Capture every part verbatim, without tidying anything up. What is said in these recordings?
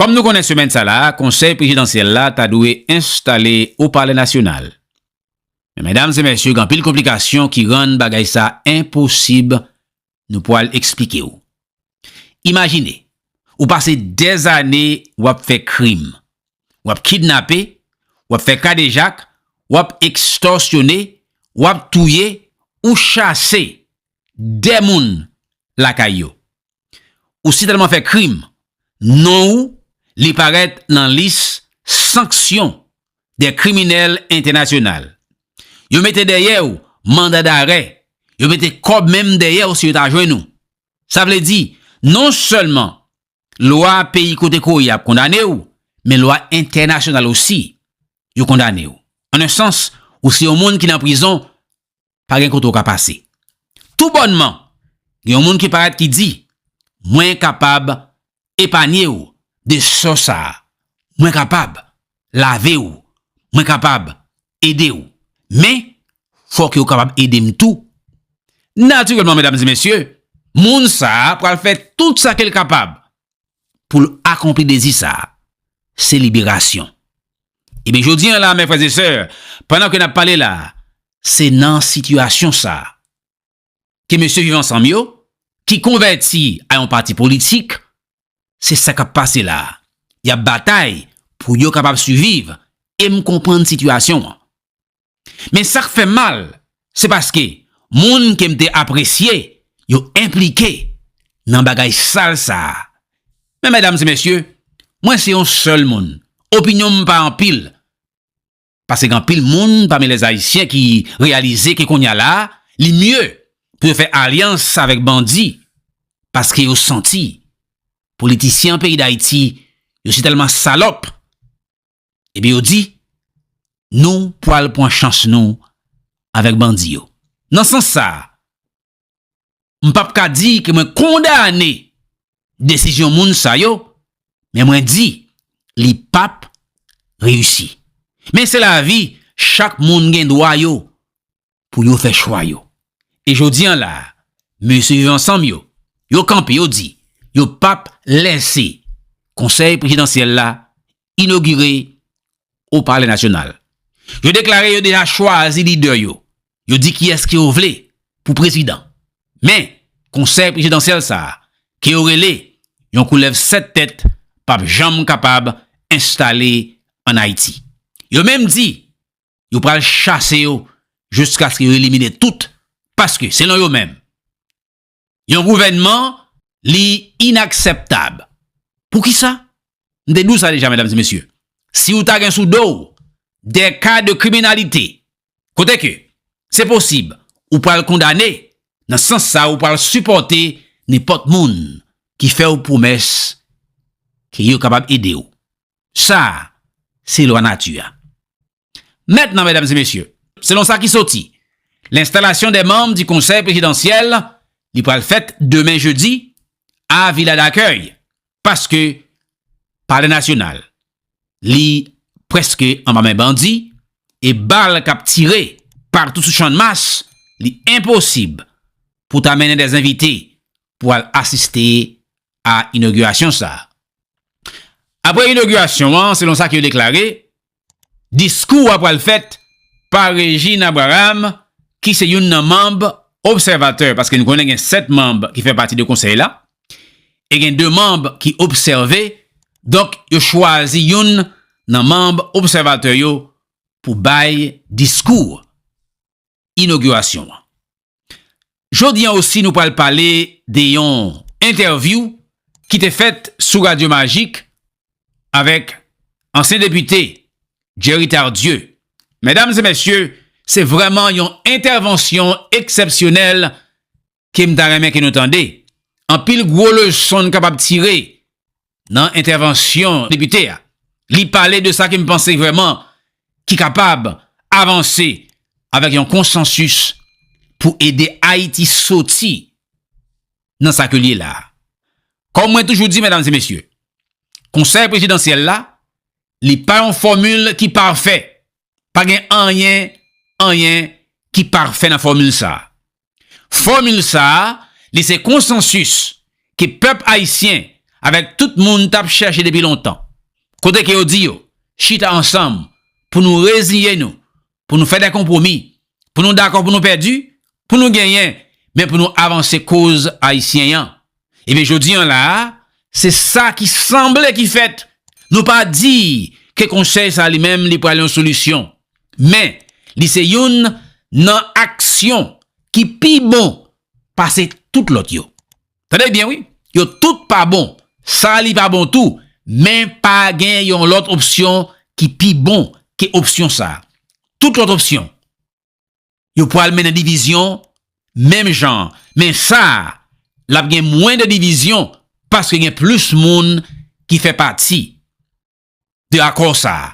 Kòm nou konnen semèn sa la, Konsèy Prezidansyèl la ta dwe enstale o Palè Nasyonal. Men medam e mesye, gen anpil konplikasyon ki rann bagay sa enposib, nou pral eksplike w. Imajine, ou pase dèzane w ap fè krim, w ap kidnape, w ap fè kadejak, w ap ekstòsyone, w ap touye, ou chase dè moun lakay yo. Ou sitèlman fè krim, non ou, li parèt nan lis sanksyon dè kriminèl entènasyonal. Yo mete dèyè w manda darè, yo mete kòb menm dèyè w si yo ta jwenn ou. Sa vle di, non sèlman lwa peyi kote ke w ye ap kondane w, men lwa entènasyonal osi, yo kondane w. An en sans, ou se yon moun ki nan prizon, pa gen kote w ka pase. Toubònman, gen yon moun ki parèt ki di, mwen kapab epanye w de sò sa a. Mwen kapab lave w. Mwen kapab ede w. Men, fòk yo kapab ede m tou. Natirèlman, medam e mesye, moun sa a pral fè tout sa ke l kapab pou l akonpli dezi sa a. Se liberasyon. Ebyen, jodi a la, mè frè e sè, pandan ke n ap pale la, se nan sitiyasyon sa a ke mesye Viv Ansanm yo, ki konvèti a yon pati politik, se sa k ap pase la a. Y ap batay pou yo kapab siviv, e m konprann sitiyasyon an. Men sa k fè m mal, se paske moun ke m te apresye, yo enplike nan bagay sal sa a. Men medam e mesye, mwen se yon sèl moun. Opinyon m pa anpil. Paske gen anpil moun pami lèzayisyen ki reyalize ke kounye a la, li mye pou yo fè alyans avèk bandi. Paske yo santi politisyen peyi Dayiti, yo sitèlman salòp. Ebyen, yo di, nou pral pran chans nou avèk bandi yo. Nan sans sa a, m p ap ka di ke mwen kondane desizyon moun sa yo, men mwen di, li p ap reyisi. Men se lavi, chak moun gen dwa yo pou yo fè chwa yo. E jodi a la, mesye Viv Ansanm yo, yo kanpe, yo di, yo p ap lèse Konsèy Prezidansyèl la inogire o Palè Nasyonal. Yo deklare yo deja chwazi lidè yo. Yo di kiyès ke yo vle pou prezidan. Men, Konsèy Prezidansyèl sa a, ke yo rele yon koulèv sèt tèt, p ap janm kapab enstale ann Ayiti. Yo menm di, yo pral chase yo jiskaske yo elimine tout, paske, selon yo menm, yon gouvènman, li inakseptab. Poukisa? M te di w sa deja, medam e mesye. Si w ta gen sou do w de ka de kriminalite, kote ke se posib ou pral kondane, nan sans sa a, ou pral sipòte nenpòt moun ki fè w pwomès ke yo kapab ede w. Sa a, se lwa nati a. Mentnan, medam e mesye, selon sa ki soti, l'installation des membres du Conseil présidentiel, li pral fèt demen jedi a Vila d'Accueil, paske Palè Nasyonal, li prèske anba men bandi, e bal k ap tire patou sou Channmas, li enposib pou ta mennen dèzenvite pou al asiste a inogirasyon sa a. Apre inogirasyon an, selon sa ke yo deklare, diskou a pral fèt pa Régine Abraham, ki se youn nan manm obsèvatè, paske nou konnen gen sèt manm ki fè pati de konsèy la, e gen de manm ki obsève, donk yo chwazi youn nan manm obsèvatè yo pou bay diskou inogirasyon an. Jodi a osi, nou pral pale de yon entèvyou ki te fèt sou Radyo Majik avèk ansyen depite Jerry Tardieu. Medam e mesye, se vrèman yon entèvansyon eksepsyonèl ke m ta renmen ke nou tande. Anpil gwo leson n kapab tire nan entèvansyon depite a. Li pale de sa ke m panse vrèman ki kapab avanse avèk yon konsansis pou ede Ayiti soti nan sa ke l ye la a. Kòm mwen toujou di, medam e mesye, Konsèy Prezidansyèl la, li pa yon fòmil ki pafè. Pa gen anyen, anyen ki pafè nan fòmil sa a. Fòmil sa a, li se konsansis ke pèp ayisyen avèk tout moun t ap chèche depi lontan. Kote ke yo di yo, chita ansanm pou nou reziye nou, pou nou fè de konpwomi, pou nou dakò pou nou pèdi, pou nou genyen, men pou nou avanse koz ayisyen an. Ebyen, jodi an la a, se sa ki sanble ki fèt. Nou pa di ke konsèy sa li menm li pral yon solisyon, men li se youn nan aksyon ki pi bon pase tout lòt yo. Tande byen wi, yo tout pa bon, sa li pa bon tou, men pa gen yon lòt opsyon ki pi bon ke opsyon sa a. Tout lòt opsyon, yo pral mennen divizyon menm jan, men sa a, l ap gen mwens de divizyon paske gen plis moun ki fè pati de akò sa a.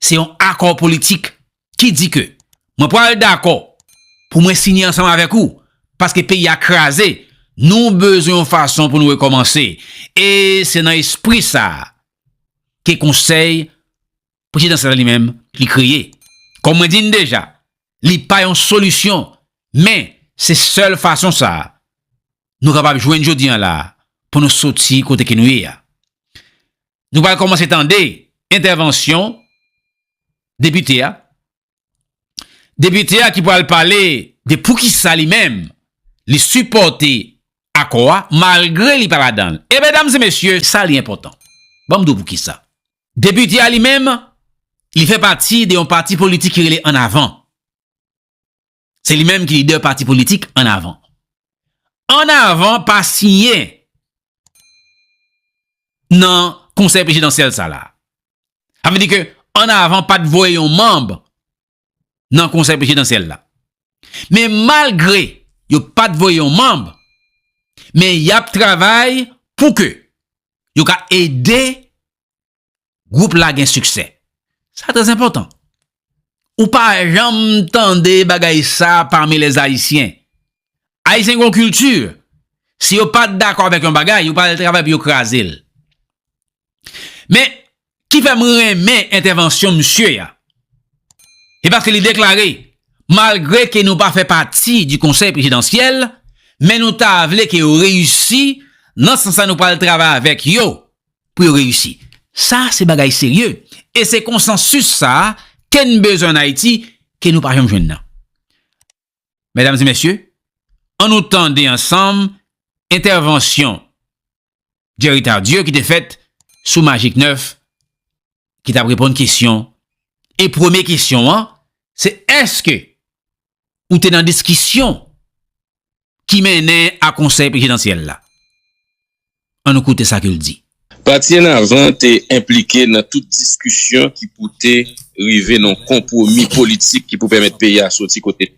Se yon akò politik ki di ke mwen pral dakò pou mwen siyen ansanm avèk ou, paske peyi a kraze, nou bezwen yon fason pou nou rekòmanse. E se nan espri sa a ke konsèy prezidansyèl li menm li kreye. Kòm mwen di n deja, li pa yon solisyon, men se sèl fason sa a nou kapab jwenn jodi an la a pou nou soti kote ke nou ye a. Nou pral kòmanse tande entèvansyon depite a. Depite a ki pral pale de poukisa li menm li sipòte akò a malgre li pa ladan l. E medam e mesye, sa li enpòtan. Ban m di w poukisa. Depite a li menm, li fè pati de yon pati politik ki rele Ann Avan. Se li menm ki lidè pati politik Ann Avan. Ann Avan pa siyen nan konsèy prezidansyèl sa la. Sa vle di ke Ann Avan pa t voye yon manm nan konsèy prezidansyèl la. Men malgre yo pa t voye yon manm, men y ap travay pou ke yo ka ede gwoup la gen siksè. Sa trè enpòtan. Ou pa janm tande bagay sa pami lè Ayisyen. Ayisyen gen yon kilti, si yo pa t dakò avèk yon bagay, yo pral travay pou yo kraze l. Men, ki fè m renmen entèvansyon misye a, se paske li deklare, malgre ke nou pa fè pati di konsèy prezidansyèl, men nou ta vle ke yo reyisi, nan sans sa nou pral travay avèk yo pou yo reyisi. Sa se bagay serye. E se konsansis sa a ke n bezwen ann Ayiti, ke nou pa janm jwenn nan. Medam e mesye, ann nou tande ansanm entèvansyon Jerry Tardieu ki te fèt sou Magic nèf, ki t ap reponn kesyon. E premye kesyon an, se èske ou te nan diskisyon ki mennen a konsèy prezidansyèl la? Ann nou koute sa ke l di. Pati Ann Avan te enplike nan tout diskisyon ki pou te rive nan yon konpwomi politik ki pou pèmèt peyi a soti kote.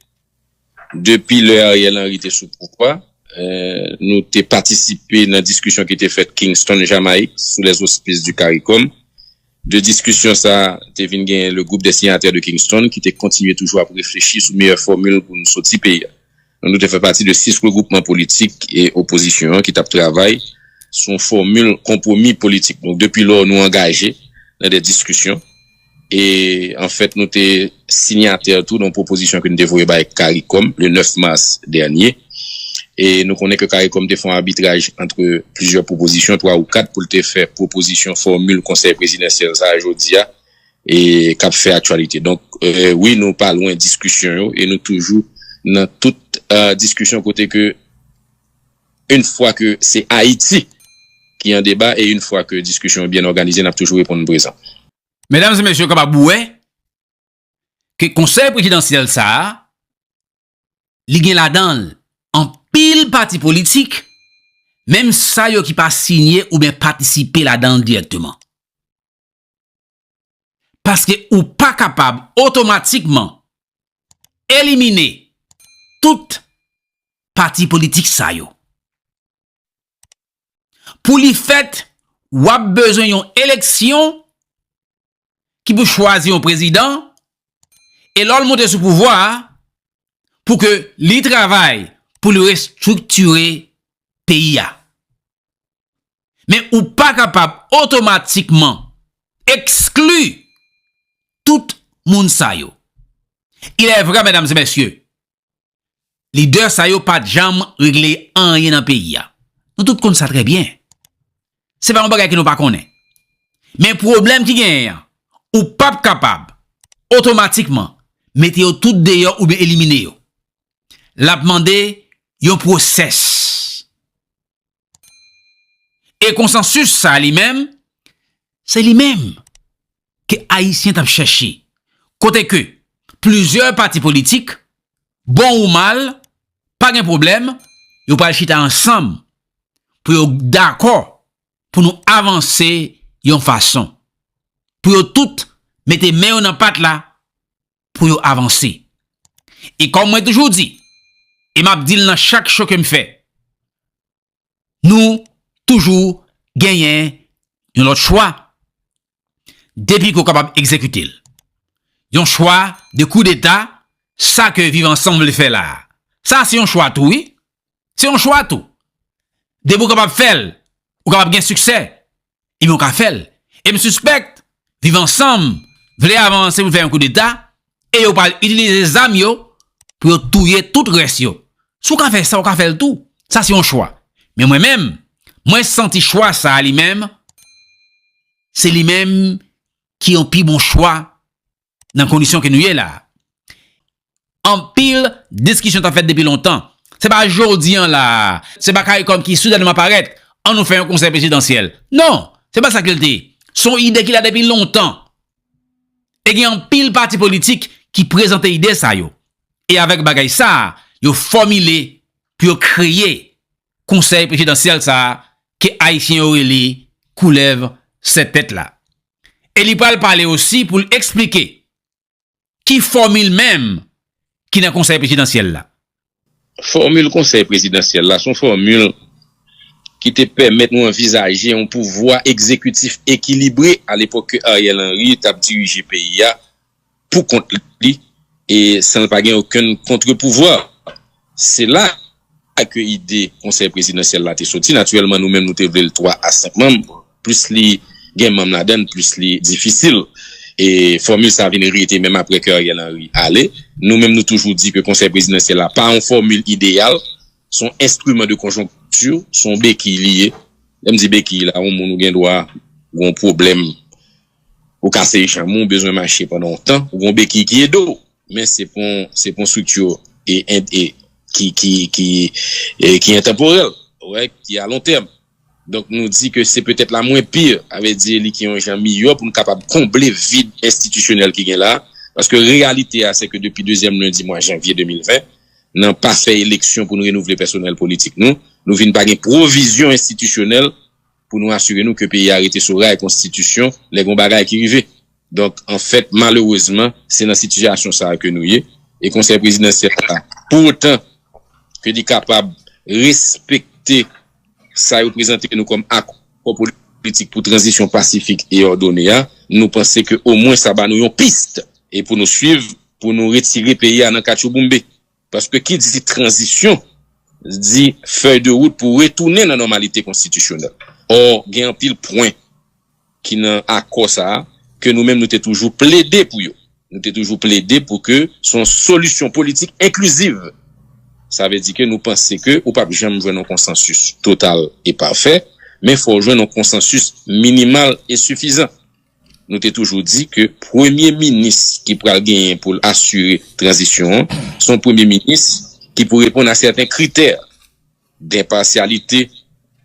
Depi lè Ariel Henry te sou pouvwa, eh, nou te patisipe nan diskisyon ki te fèt Kingston, Jamayik, sou les auspices du CARICOM. De diskisyon sa a, te vin gen le groupe des signataires de Kingston ki te kontinye toujou ap reflechi sou meyè fòmil pou nou soti peyi a. Nou te fè pati de sis regwoupman politik e opozisyon an ki t ap travay sou yon fòmil konpwomi politik. Donk, depi lò, nou angaje nan de diskisyon. E, anfèt, nou te sinyatè tou nan yon pwopozisyon ke nou te voye bay CARICOM le nèf mas dènye. E nou konnen ke CARICOM te fè yon abitraj antre plizyè pwopozisyon, twa ou kat, pou l te fè pwopozisyon fòmil konsèy prezidansyèl sa a jodi a, e k ap fè aktyalite. Donk, eh, wi, nou pa lwen diskisyon yo, e nou toujou nan tout, eh, diskisyon kote ke, yon fwa ke se Ayiti ki an deba, e yon fwa ke diskisyon yo byen òganize, n ap toujou reponn prezan. Medam e mesye, w kapab wè ke konsèy prezidansyèl sa a, li gen ladan l anpil pati politik, menm sa yo ki pa siyen oubyen patisipe ladan l dirèkteman. Paske ou pa kapab otomatikman elimine tout pati politik sa yo. Pou li fèt, w ap bezwen yon eleksyon ki pou chwazi yon prezidan, e lè l monte sou pouvwa a, pou ke li travay pou li restriktire peyi a. Men ou pa kapab otomatikman ekskli tout moun sa yo. Il est vrai, medam e mesye, lidè sa yo pa t janm regle anyen nan peyi a. Nou tout konn sa trè byen. se pa yon bagay ke nou pa konnen. Men pwoblèm ki genyen an, ou p ap kapab otomatikman mete yo tout deyò oubyen elimine yo. L ap mande yon pwosès. E konsansis sa li menm, se li menm ke Ayisyen t ap chèche. Kote ke plizyè pati politik, bon ou mal, pa gen pwoblèm, yo pral chita ansanm pou yo dakò pou nou avanse yon fason. Pou yo tout mete men yo nan pat la pou yo avanse. E kòm mwen toujou di, e m ap di l nan chak show ke m fè, nou toujou genyen yon lòt chwa depi ke w kapab egzekite l. Yon chwa de koudeta, sa ke Viv Ansanm vle fè la a. Sa se yon chwa tou, wi. Se yon chwa tou. Depi w kapab fè l, ou kapab gen siksè, ebyen w ka fè l. E m sispèk, Viv Ansanm vle avanse pou fè yon koudeta, e yo pral itilize zam yo pou yo touye tout rès yo. Si w ka fè sa, w ka fè l tou. Sa se yon chwa. Men mwen menm, mwen santi chwa sa a li menm, se li menm ki yon pi bon chwa nan kondisyon ke nou ye la a. Anpil diskisyon t ap fèt depi lontan. Se pa jodi an la a. Se pa Caricom ki soudènman parèt, an nou fè yon konsèy prezidansyèl. Non, se pa sa ke l te ye. Se yon ide ki la depi lontan. E gen anpil pati politik ki prezante ide sa yo. E avèk bagay sa a, yo fòmile pou yo kreye konsèy prezidansyèl sa a ke Ayisyen yo rele koulèv sèt tèt la. E li pral pale osi pou l eksplike ki fòmil menm ki nan konsèy prezidansyèl la. Fòmil konsèy prezidansyèl la, se yon fòmil ki te pèmèt nou anvizaje yon pouvwa egzekitif ekilibre alepòk ke Ariel Henry t ap dirije peyi a pou kont li e san l pa gen okenn kontrepouvwa. Se la ke ide konsèy prezidansyèl la te soti. Natirèlman, nou menm nou te vle l twa a senk manm, plis li gen manm ladan l, plis li difisil. E fòmil sa a vin rete menm apre ke Ariel Henry ale. Nou menm nou toujou di ke konsèy prezidansyèl la pa yon fòmil ideyal, se yon enstriman de konjonkti, se yon bekiy li ye. Lè m di bekiy la, yon moun ou gen dwa gen yon pwoblèm, ou kase janm ou, ou bezwen mache pandan yon tan, ou gen yon bekiy ki ede w. Men se pa yon, se pa yon estrikti e, e, e, ki, ki, ki, e, ki entanporèl, wè, ki a lon tèm. Donk, nou di ke se petèt la mwen pi, sa vle di li ki yon jan miyò pou n kapab konble vid enstitisyonèl ki gen la. Paske reyalite a, se ke depi dezyèm lendi mwa janvye de mil ven, nan pa fè eleksyon pou n renouvle pèsonèl politik nou, nou vin pa gen pwovizyon enstitisyonèl pou nou asire nou ke peyi a rete sou ray konstitisyon lè gen yon bagay ki rive. Donk, anfèt, malerezman, se nan sitiyasyon sa a ke nou ye. E konsèy prezidansyèl la, pou otan ke li kapab respekte sa yo prezante nou kòm akò politik pou tranzisyon pasifik e òdone a, nou panse ke omwen sa ba nou yon pis e pou nou swiv, pou nou retire peyi a nan katchouboumbe. Paske ki di tranzisyon, di fèy de wout pou retounen nan nòmalite konstitisyonèl. Ò, gen anpil pwen ki nan akò sa a, ke nou menm nou te toujou plede pou yo. Nou te toujou plede pou ke se yon solisyon politik enkliziv. Sa vle di ke nou panse ke ou p ap janm jwenn yon konsansis total e pafè, men fò w jwenn yon konsansis minimal e sifizan. Nou te toujou di ke premye minis ki pral genyen pou l asire tranzisyon an, se yon premye minis ki pou reponn a sèten kritè denpasyalite,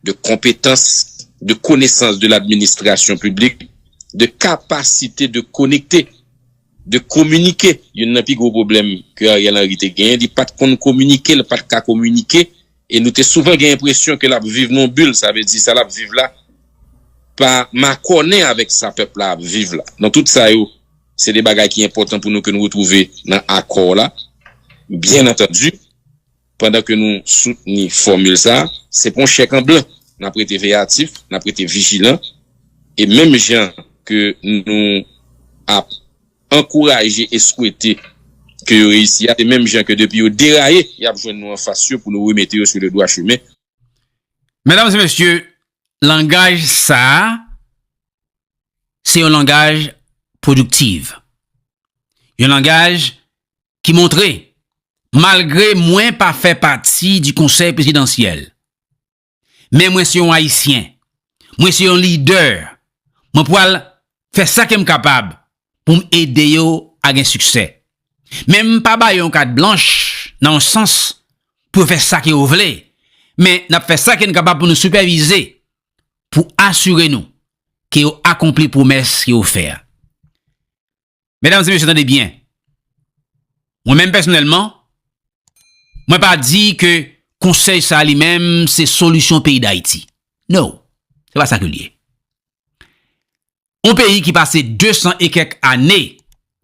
de konpetans, de konesans de ladministrasyon piblik, de kapasite de konekte, de kominike. Youn nan pi gwo pwoblèm ke Ariel Henry te genyen, li pa t konn kominike, li pa t ka kominike, e nou te souvan gen enpresyon ke l ap viv nan yon bil, sa vle di sa l ap viv la pa makònen avèk sa pèp la ap viv la. Donk tout sa yo, se de bagay ki enpòtan pou nou ke nou retwouve nan akò la. Byen antandi, pandan ke nou soutni fòmil sa, se pa yon chèk an blan. N ap rete veyatif, n ap rete vijilan, e menm jan ke nou ap ankouraje e swete ke yo reyisi a, se menm jan ke depi yo deraye, y ap jwenn nou anfas yo pou nou remete yo sou le dwa chemen. Medam e mesye, langaj sa a, se yon langaj pwodiktif. Yon langaj ki montre, malgre mwen pa fè pati di konsèy prezidansyèl, men mwen se yon Ayisyen. Mwen se yon lidè. Mwen pral fè sa ke m kapab pou m ede yo a gen siksè. Men m pa ba yo yon kat blanch nan yon sans pou yo fè sa ke yo vle. Men n ap fè sa ke n kapab pou nou sipèvize, pou asire nou ke yo akonpli pwomès ke yo fè a. Medam e mesye, tande byen. Mwen menm pèsonèlman, mwen pa di ke konsèy sa li menm se solisyon peyi Dayiti. No, se pa sa ke l ye. Yon peyi ki pase de san e kèk ane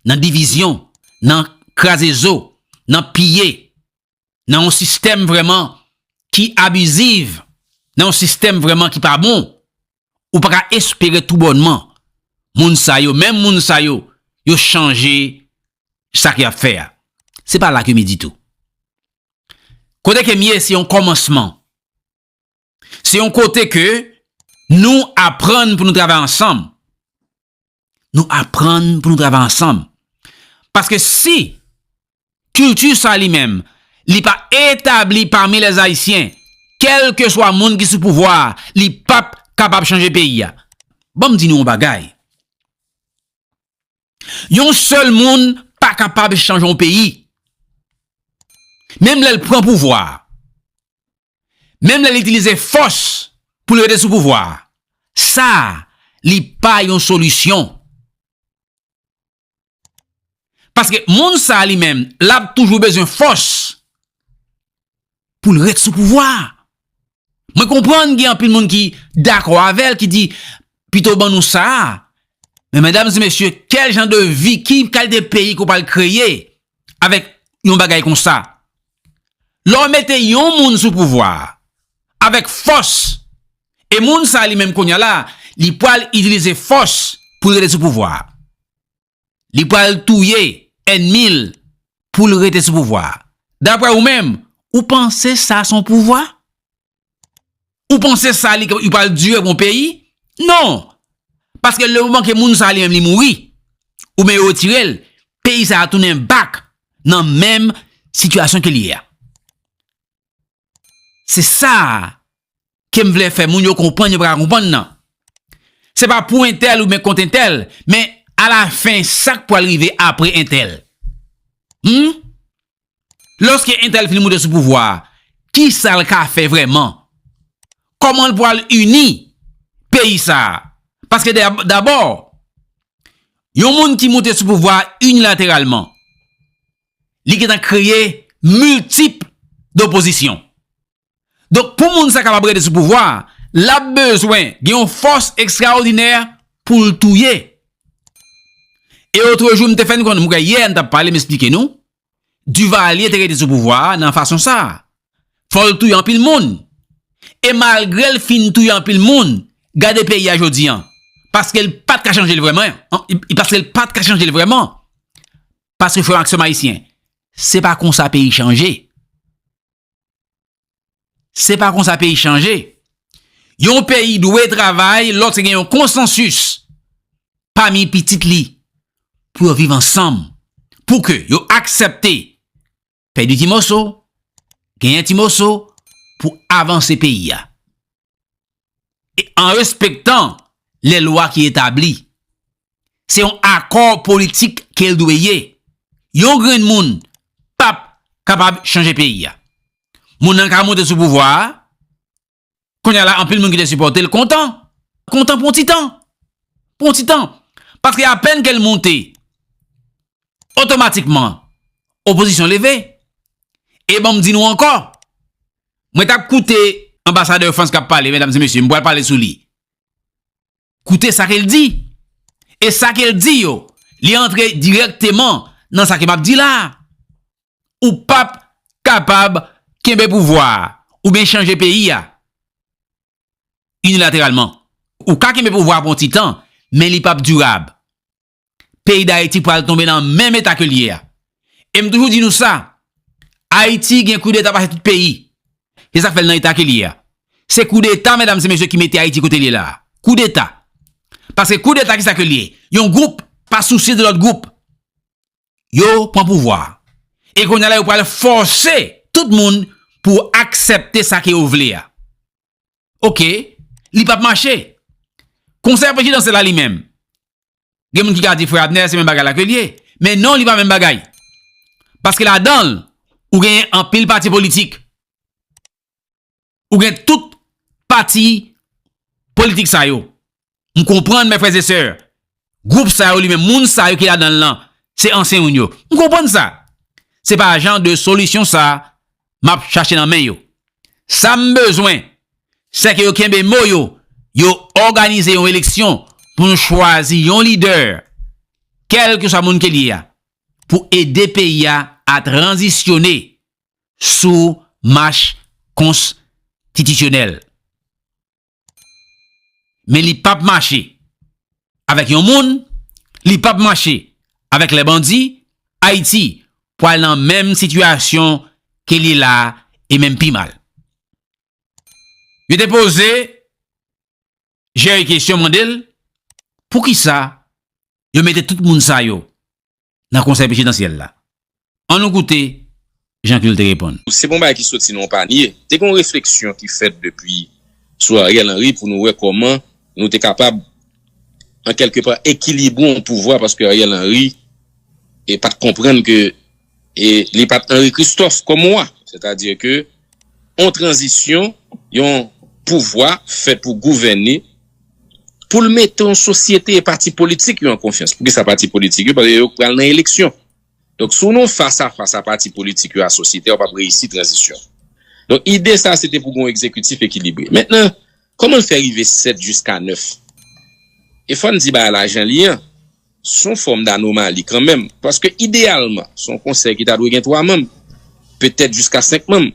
nan divizyon, nan kraze zo, nan piye, nan yon sistèm vrèman ki abiziv, nan yon sistèm vrèman ki pa bon, ou pa ka espere toubònman moun sa yo, menm moun sa yo, yo chanje sa ke y ap fè a. Se pa la ke m ye ditou. Kote ke m ye, se yon kòmansman. Se yon kote ke nou aprann pou nou travay ansanm. Nou aprann pou nou travay ansanm. Paske si kilti sa li menm, li pa etabli pami lèzayisyen, kèlkeswa moun ki sou pouvwa a, li p ap kapab chanje peyi a. Ban m di nou yon bagay. Yon sèl moun pa kapab chanje yon peyi. Menm lè l pran pouvwa a, menm lè l itilize fòs pou l rete sou pouvwa a, sa a, li pa yon solisyon. Paske moun sa a li menm, l ap toujou bezwen fòs pou l ret sou pouvwa a. Mwen konprann gen anpil moun ki dakò avè l, ki di, pito ban nou sa a. Men medam e mesye, kèl jan de vi, ki kalite peyi ke w pral kreye avèk yon bagay konsa? Lè w mete yon moun sou pouvwa a, avèk fòs, e moun sa a li menm kounye a la, li pral itilize fòs pou l rete sou pouvwa a. Li pral touye ènmi l pou l rete sou pouvwa a. Daprè ou menm, ou panse sa se yon pouvwa? Ou panse sa li, li pral dire pou yon peyi? Non! Paske le moman ke moun sa li menm li mouri, oubyen yo retire l, peyi sa a tounen back nan menm sitiyasyon ke l ye a. Se sa a ke m vle fè moun yo konprann, yo pa ka konprann nan. Se pa pou entèl oubyen kont entèl, men alafen, sa k pral rive apre entèl? Hmm? Lòske entèl fin moute sou pouvwa a, kisa l ka fè vrèman? Kòman l pral ini peyi sa a? Paske da-, dabò, yon moun ki moute sou pouvwa a inilateralman, li gentan kreye miltip dopozisyon. Donk, pou moun sa kapab rete sou pouvwa a, l ap bezwen gen yon fòs ekstraòdinè pou l touye. E otrejou, m te fè n konnen, m kwè yè, n t ap pale, m esplike nou, Divalye te rete sou pouvwa a nan fason sa a. Fò l touye anpil moun. E malgre l fin touye anpil moun, gade peyi a jodi an. Paske l pa t ka chanje l vrèman. An, i, i, paske l pa t ka chanje l vrèman. Paske frè m ak sè m ayisyen, se pa konsa peyi chanje. Se pa konsa peyi chanje. Yon peyi dwe travay lòske gen yon konsansis pami pitit li pou yo viv ansanm, pou ke yo aksepte pèdi ti moso, genyen ti moso pou avanse peyi a. E an respektan lè lwa ki etabli. Se yon akò politik ke l dwe ye. Yon grenn moun p ap kapab chanje peyi a. Moun nan ka monte sou pouvwa a, kounye a la, anpil moun ki te sipòte l kontan. Kontan pou yon ti tan. Pou yon ti tan. Paske apèn ke l monte, otomatikman, opozisyon leve. E ban m di nou ankò, mwen t ap koute anbasadè Frans k ap pale, medam e mesye, m pral pale sou li. Koute sa ke l di. E sa ke l di yo, li antre dirèkteman nan sa ke m ap di la a. Ou p ap kapab kenbe pouvwa a oubyen chanje peyi a inilateralman. Ou ka kenbe pouvwa a pou yon ti tan, men li p ap dirab. Peyi Dayiti pral tonbe nan menm eta ke l ye a. E m toujou di nou sa, Ayiti gen koudeta pase tout peyi. Se sa k fè l nan eta ke l ye a. Se koudeta, medam e mesye, ki mete Ayiti kote l ye la a. Koudeta. Paske koudeta, kisa ke l ye? Yon gwoup pa sousye de lòt gwoup. Yo pran pouvwa a. E kounye a la, yo pral fòse tout moun pou aksepte sa ke yo vle a. Oke, li p ap mache. Konsèy prezidansyèl la li menm, gen moun ki ka di frè Abner se menm bagay la ke l ye. Men non, li pa menm bagay. Paske ladan l, ou genyen anpil pati politik. Ou gen tout pati politik sa yo. M konprann, mè frè e sè, gwoup sa yo li menm, moun sa yo ki ladan l lan, se ansyen moun yo. M konprann sa. Se pa jan de solisyon sa m ap chache nan men yo. Sa m bezwen, se ke yo kenbe mo yo, yo òganize yon eleksyon pou nou chwazi yon lidè, kèlkeswa moun ke l ye a, pou ede peyi a a tranzisyone sou mach konstitisyonèl. Men li p ap mache avèk yon moun, li p ap mache avèk lè bandi, Ayiti pral nan menm sitiyasyon ke li la e menm pi mal. Yo te poze Jerry kesyon, mande l poukisa yo mete tout moun sa yo nan konsèy prezidansyèl la. Ann nou koute jan ke l te reponn. Se pa yon bagay ki soti nan yon panye. Te gen yon refleksyon ki fèt depi sou Ariel Henry pou nou wè kòman nou te kapab, an kèlke pa, ekilibre yon pouvwa, paske Ariel Henry e pa t konprann ke e li pa t Henri Christophe kòm wa. Sètadi ke yon tranzisyon, yon pouvwa fèt pou gouvène, pou l mete yon sosyete e pati politik yo an konfyans. Poukisa pati politik yo? Paske yo pral nan eleksyon. Donk, si w nan fas a fas a pati politik yo a sosyete a, w p ap reyisi tranzisyon. Donk, ide sa a, se te pou gen yon egzekitif ekilibre. Mentnan, kòman l fè rive sèt jiska nèf? E fò n di bagay la jan li ye an, se yon fòm d'anomali kanmenm. Paske ideyalman, se yon konsèy ki ta dwe gen twa manm, petèt jiska senk manm.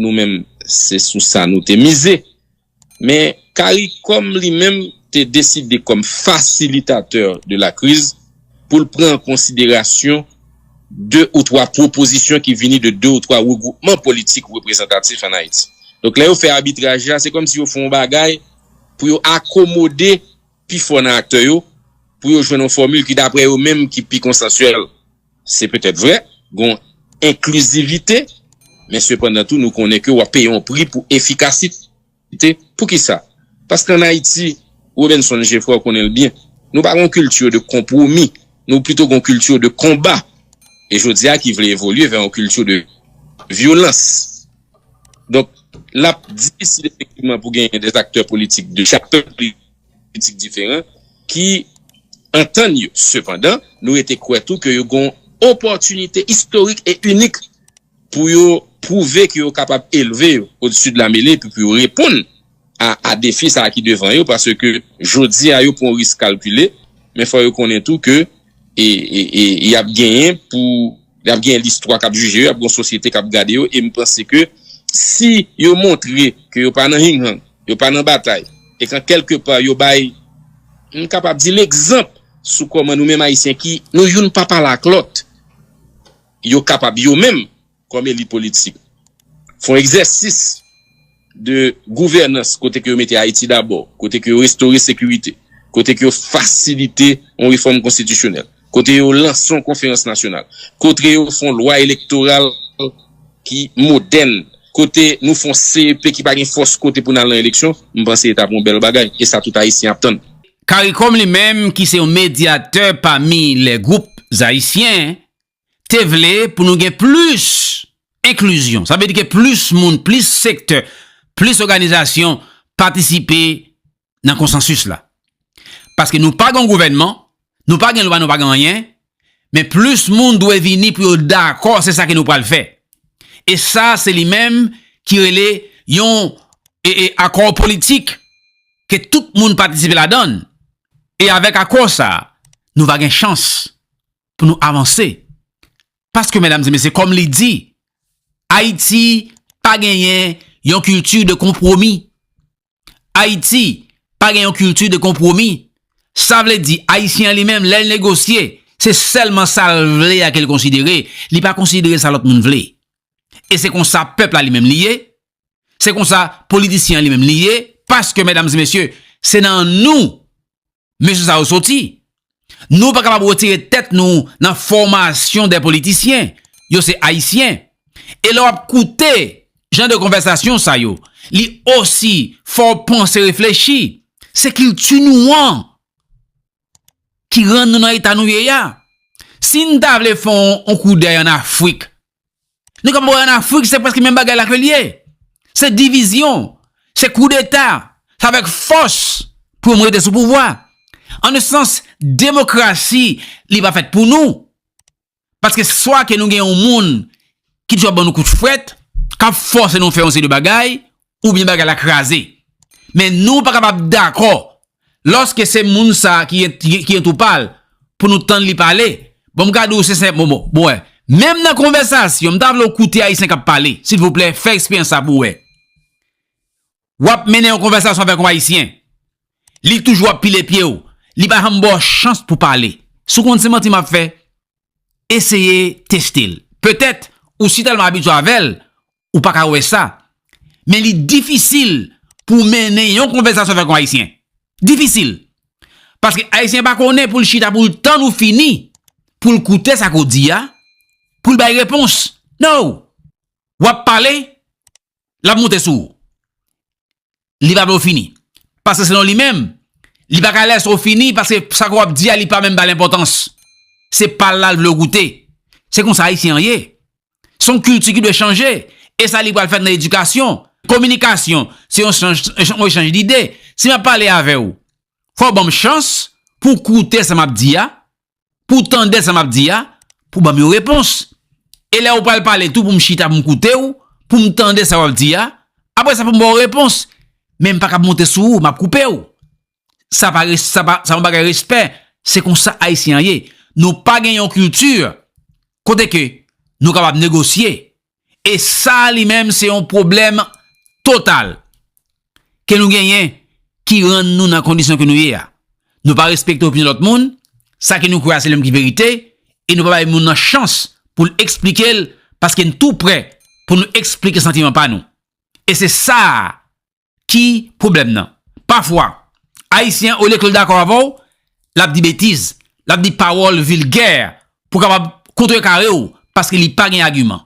Nou menm, se sou sa nou te mize. Men, CARICOM li menm te deside kòm facilitateur de la crise pou l pran an konsiderasyon de ou twa pwopozisyon ki vini de de ou twa regwoupman politik reprezantatif ann Ayiti. Donk, lè yo fè abitraj la, se kòmsi yo fè yon bagay pou yo akomode pifò nan aktè yo, pou yo jwenn yon fòmil ki, daprè yo menm, ki pi konsansyèl. Se petèt vrè, gen yon enklizivite, men sepandan tou, nou konnen ke w ap peye yon pri pou efikasite. Poukisa? Paske ann Ayiti, Robinson Jeffrey, w konnen l byen, nou pa gen yon kilti de konpwomi, nou pito gen yon kilti de konba. E jodi a ki vle evolye vè yon kilti de vyolans. Donk, l ap difisil efektivman pou genyen de aktè politik, de aktè politik diferan ki antann yo. Sepandan, nou rete kwè tou ke yo gen yon opòtinite istorik e inik pou yo pwouve ke yo kapab elve yo odsi de la mele epi pou yo reponn a, a defi sa a ki devan yo, paske jodi a yo pran yon risk kalkile, men fò yo konnen tou ke e, e, e, y ap genyen pou, y ap genyen listwa k ap jije yo, y ap gen yon sosyete k ap gade yo, e m panse ke si yo montre ke yo pa nan hinghang, yo pa nan batay, e kan kèlke pa yo bay, m kapab di, legzanp sou kòman nou menm Ayisyen ki, nou youn pa pale ak lòt, yo kapab yo menm, kòm elit politik, fè yon egzèsis de gouvènans kote ke yo mete Ayiti dabò, kote ke yo restore sekirite, kote ke yo fasilite yon refòm konstitisyonèl, kote yo lanse yon konferans nasyonal, kote yo fè yon lwa elektoral ki modèn, kote nou fè yon C E P ki pa gen fòs kote pou n al nan eleksyon, m panse se t ap yon bèl bagay, e sa tout Ayisyen ap tann. CARICOM li menm, ki se yon medyatè pami lè gwoup ayisyen, te vle pou nou gen plis enklizyon. Sa vle di ke plis moun, plis sektè, plis òganizasyon patisipe nan konsansis la. Paske nou pa gen yon gouvènman, nou pa gen lwa, nou pa gen anyen, men plis moun dwe vini pou yo dakò, se sa ke nou pral fè. E sa, se li menm ki rele yon e, e, akò politik ke tout moun patisipe ladan l. E avèk akò sa, nou va gen chans pou nou avanse. Paske, medam e mesye, kòm li di, Ayiti pa genyen yon kilti de konpwomi. Ayiti pa gen yon kilti de konpwomi. Sa vle di, Ayisyen an li menm, lè l negosye, se sèlman sa l vle a ke l konsidere. Li pa konsidere sa lòt moun vle. E se konsa pèp la li menm li ye. Se konsa politisyen an li menm li ye. Paske, medam e mesye, se nan nou mesye sa yo soti. Nou pa kapab retire tèt nou nan fòmasyon dè politisyen. Yo se Ayisyen. E lè w ap koute jan de konvèsasyon sa yo, li osi fè w panse, reflechi. Se kilti nou an ki rann nou nan eta nou ye a. Si n ta vle fè yon, yon koudèy ann Afrik, nou kapab wè ann Afrik, se prèske menm bagay la ke l ye. Se divizyon, se koudeta, se avèk fòs pou yo monte sou pouvwa. An yon sans, demokrasi, li pa fèt pou nou. Paske swa ke nou gen yon moun ki toujou ap ban nou kout frèt, k ap fòse nou fè yon seri de bagay, oubyen bagay la kraze. Men nou pa kapab dakò lòske se moun sa ki, ki, ki entwoupal pou nou tann li pale. Bon, m ka di w se senp, bon, bon, bon, wè. Menm nan konvèsasyon, m ta vle w koute Ayisyen k ap pale, silvouplè, fè eksperyans sa pou w wè. W ap mennen yon konvèsasyon avèk yon Ayisyen. Li toujou ap pile pye w. Li pa janm ba w chans pou pale. Si w konn se manti m ap fè, eseye teste l. Petèt, ou si tèlman abitye avè l, ou pa ka wè sa. Men li difisil pou w mennen yon konvèsasyon avèk yon Ayisyen. Difisil. Paske Ayisyen pa konnen pou l chita, pou l tann ou fini, pou l koute sa ke w di a, pou l bay repons. No! W ap pale, l ap monte sou ou. Li pa vle w fini. Paske selon li menm, li pa ka lèse w fini paske sa ke w ap di a, li pa menm ba l enpòtans. Se pa l la l vle w koute. Se konsa Ayisyen an ye. Se yon kilti ki dwe chanje. E sa li pral fèt nan edikasyon, kominikasyon. Se yon chanj, yon echanj dide. Si m ap pale avè w, fò w ban m chans pou w koute sa m ap di a, pou w tande sa m ap di a, pou w ban m yon repons. E lè w pral pale tou, pou m chita, pou m koute w, pou m tande sa w ap di a, apre sa pou m ba w repons. Men m pa kab monte sou ou, m ap koupe w. Sa pa res-, sa pa, sa yon bagay respè. Se konsa Ayisyen an ye. Nou pa gen yon kilti kote ke nou kapab negosye. E sa li menm se yon pwoblèm total ke nou genyen ki rann nou nan kondisyon ke nou ye a. Nou pa respekte opinyon lòt moun, sa ke nou kwè a se li menm ki verite, e nou pa bay moun nan chans pou l eksplike l, paske n tou prè pou nou eksplike santiman pa nou. E se sa a ki pwoblèm nan. Pafwa, Ayisyen, olye ke l dakò avè w, l ap di betiz, l ap di pawòl vilgè pou kapab kontrekare w, paske li pa gen agiman.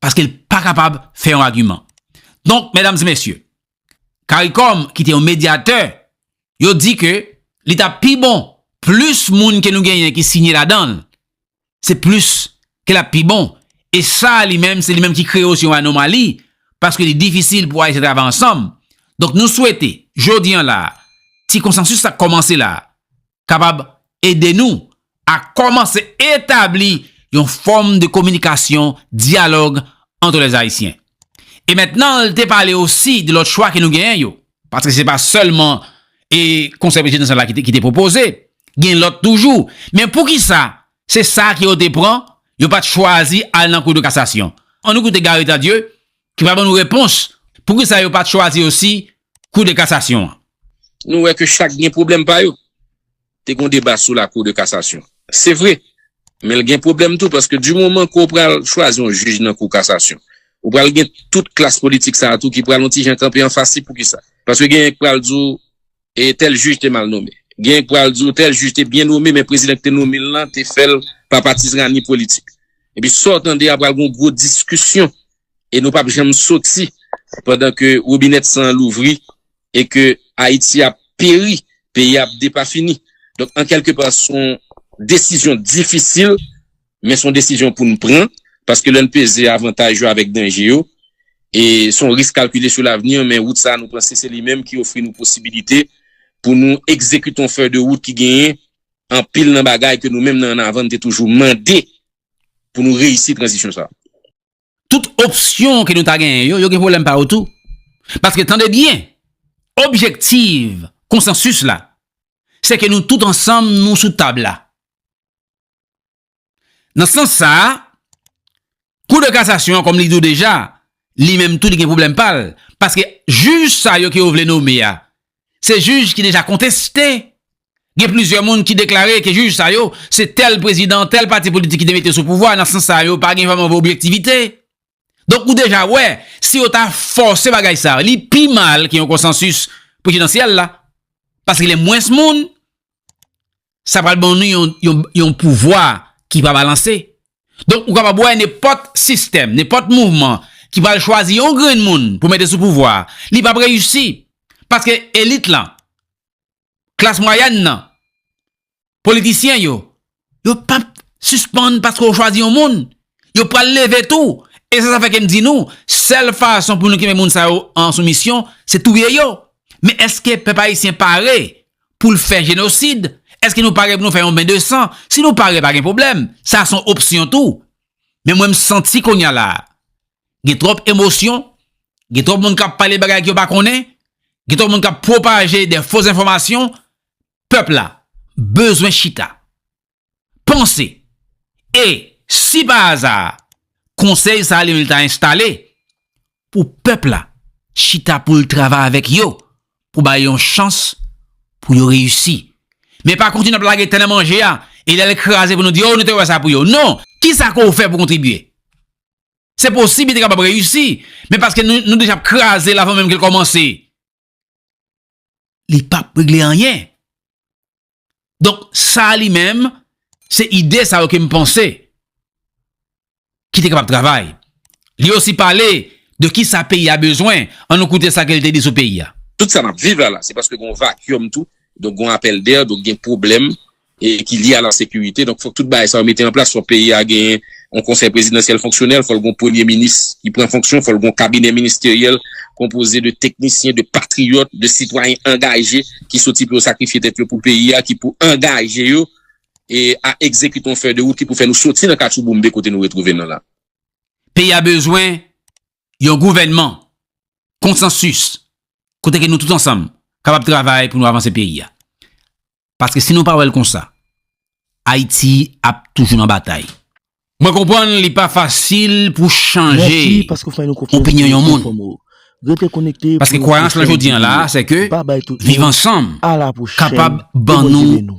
Paske l pa kapab fè yon agiman. Donk, medam e mesye, CARICOM, ki te yon medyatè, yo di ke li t ap pi bon, plis moun ke nou genyen ki siyen ladan l, se plis ke l ap pi bon. E sa li menm, se li menm ki kreye osi yon anomali, paske li difisil pou Ayisyen travay ansanm. Donk, nou swete, jodi an la a, ti konsansis sa k kòmanse la a, kapab ede nou a kòmanse etabli yon fòm de kominikasyon, dyalòg entre les Haïtiens. E mentnan, l te pale osi de lòt chwa ke nou genyen yo. Paske se pa sèlman, e, konsèy prezidansyèl la ki te, ki te pwopoze. Gen lòt toujou. Men poukisa se sa ke yo te pran, yo pa t chwazi al nan Cour de cassation? Ann nou koute Garry Tardieu, ki pral ban nou repons. Poukisa yo pa t chwazi osi Cour de cassation an? Nou wè ke chak gen pwoblèm pa yo. Te gen yon deba sou la Cour de cassation. Se vre. Men l gen pwoblèm tou, paske di moman ke w pral chwazi yon jij nan Kou Kasasyon, ou pral gen tout klas politik sa a tou ki pral yon ti jan kanpe anfas li. Poukisa? Paske genyen k pral di w, e tèl jij te mal nome. Genyen k pral di w tèl jij te byen nome, men prezidan ki te nome l lan te fè l pa patizrani politik. Epi sa w tande a pral gen yon gwo diskisyon. E nou p ap janm soti pandan ke wobinèt san an louvri e ke Ayiti ap peri, peyi ap depafini. Donk, an kèlke pa, se yon desizyon difisil, men se yon desizyon pou n pran, paske lè n peze avantaj yo avèk danje yo, e se yon risk kalkile sou lavni, men wout sa a nou panse se li menm ki ofri nou posibilite pou nou egzekite yon fèy de wout ki genyen anpil nan bagay ke nou menm nan annavan n te toujou mande pou nou reyisi tranzisyon sa a. Tout opsyon ke nou ta genyen yo, yo gen pwoblèm pa yo tou. Paske, tande byen, objektif konsansis la, se ke nou tout ansanm, nou sou tab la. Nan sans sa a, Kou de kasasyon an, kòm li di w deja, li menm tou li gen pwoblèm pa l. Paske jij sa yo ke yo vle nome a, se jij ki deja konteste. Gen plizyè moun ki deklare ke jij sa yo, se tèl prezidan, tèl pati politik ki te mete yo sou pouvwa, nan sans sa yo pa gen vrèman objektivite. Donk, ou deja wè, si yo ta fòse bagay sa, li pi mal ke yon konsansis prezidansyèl la. Paske gen mwens moun, sa pral ban nou yon, yon, yon pouvwa ki pa balanse. Donk, ou kapab wè nenpòt sistèm, nenpòt mouvman ki pral chwazi yon grenn moun pou mete sou pouvwa, li p ap reyisi. Paske elit lan, klas mwayèn nan, politisyen yo, yo p ap sispann paske yo chwazi yon moun. Yo pral leve tou. E se sa fè ke m di nou, sèl fason pou nou kenbe moun sa yo an soumisyon, se touye yo. Men èske pèp ayisyen pare pou l fè jenosid? Èske nou pare pou nou fè yon ben de san? Si nou pare, pa gen pwoblèm. Sa se yon opsyon tou. Men mwen, m santi kounye a la, gen twòp emosyon, gen twòp moun k ap pale bagay ke yo pa konnen, gen twòp moun k ap pwopaje de fo enfòmasyon. Pèp la bezwen chita, panse. E si pa aza, konsèy sa a li menm li ta enstale pou pèp la chita pou l travay avèk yo, pou ba yo yon chans pou yo reyisi. Men pa kontinye ap lage tè nan manje a, e lè l kraze pou nou di, o, nou te wè sa pou yo. Non! Kisa ke w fè pou kontribye? Se posib li te kapab reyisi, men paske nou, nou deja ap kraze l avan menm ke l kòmanse, li p ap regle anyen. Donk, sa li menm, se ide sa yo ke m panse ki te kapab travay. Li osi pale de kisa peyi a bezwen. Ann nou koute sa ke l te di sou peyi a. Tout sa n ap viv la, la, se paske gen yon vakyòm tou. Donk, gen yon apèl dè, donk gen pwoblèm e ki lye a la sekirite. Donk, fòk tout bagay sa yo mete an plas. Fòk peyi a genyen yon konsèy prezidansyèl fonksyonèl, fòk l gen yon premye minis ki pran fonksyon, fòk l gen yon kabinè ministeryèl konpoze de teknisyen, de patriyòt, de sitwayen angaje ki soti pou yo sakrifye tèt yo pou peyi a, ki pou angaje yo e a egzekite yon fèy de wout ki pou fè nou soti nan katchouboumbe kote nou retwouve nou la. Peyi a bezwen yon gouvènman konsansis, kote ke nou tout ansanm kapab travay pou nou avanse peyi a. Paske si nou pa wè l konsa, Ayiti ap toujou nan batay. Mwen konprann li pa fasil pou chanje opinyon yon moun. Paske kwayans lan jodi an la, se ke viv ansanm kapab ban nou